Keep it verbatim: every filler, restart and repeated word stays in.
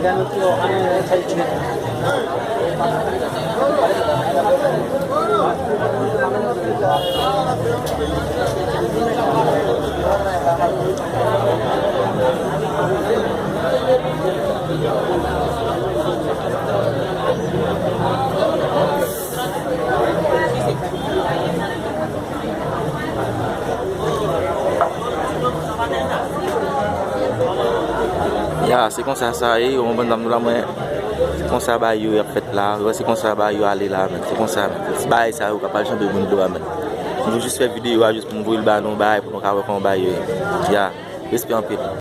Ya, se konsa sa ye, yon bann dam nou la, mwen, se konsa bagay yo ap fèt la, se konsa bagay yo ale la, men, se konsa, men. Ti bagay sa yo k ap al chanbe moun do a, men. Mwen jis fè videyo a, jis pou m voye l ba nou, bagay, pou nou ka wè kòman bagay yo ye. Ya, respè anpil.